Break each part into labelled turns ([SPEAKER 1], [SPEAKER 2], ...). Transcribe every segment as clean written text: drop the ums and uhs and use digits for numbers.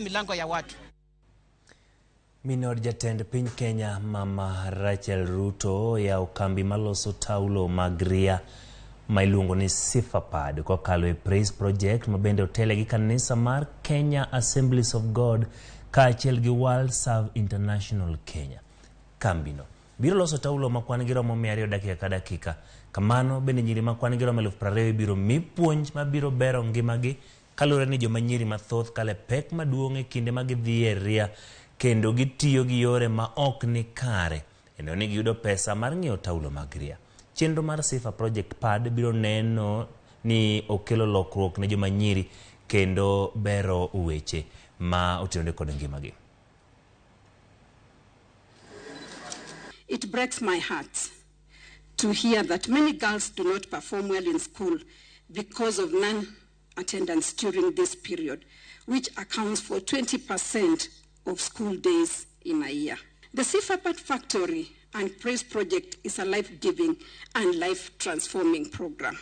[SPEAKER 1] Milango ya watu.
[SPEAKER 2] Min od jatend piny Kenya Mama Rachel Ruto oyawo kambi maloso taulo mag ria ma iluongo ni Sifapad kokalo e Praise Project ma bende otele gi kanisa mar Kenya Assemblies of God kaachiel gi World Serve International Kenya. Kambino biro loso taulo ma kwan gi romo 200 dakika ka dakika. Kamano bende nyiri ma kwan gi romo 20,000 ibiro mi puonj mabiro bero ngimagi kaluwore ni joma nyiri mathoth kalo e pek maduong' e kinde ma gidhi e ria kendo gitiyo gi yore ma ok ni kare e neno ni giyudo pesa mar ng'iewo taulo mag ria. Chenro mar Sifa Project Pad biro neno ni okelo lokruok ne joma nyiri kendo bero weche ma otenore kod ngimagi.
[SPEAKER 3] It breaks my heart to hear that many girls do not perform well in school because of non-attendance during this period, which accounts for 20% of school days in a year. The Sifapad Factory and Praise Project is a life-giving and life-transforming program.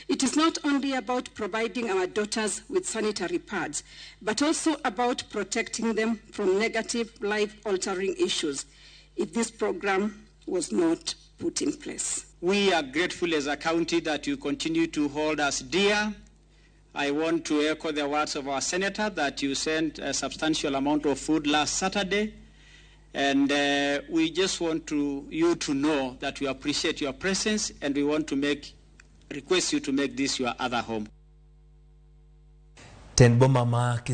[SPEAKER 3] It is not only about providing our daughters with sanitary pads, but also about protecting them from negative life-altering issues if this program was not put in place.
[SPEAKER 4] We are grateful as a county that you continue to hold us dear. I want to echo the words of our senator that you sent a substantial amount of food last Saturday. And we just want you to know that we appreciate your presence and we want to request you to make this your other home.
[SPEAKER 2] Tend boma ma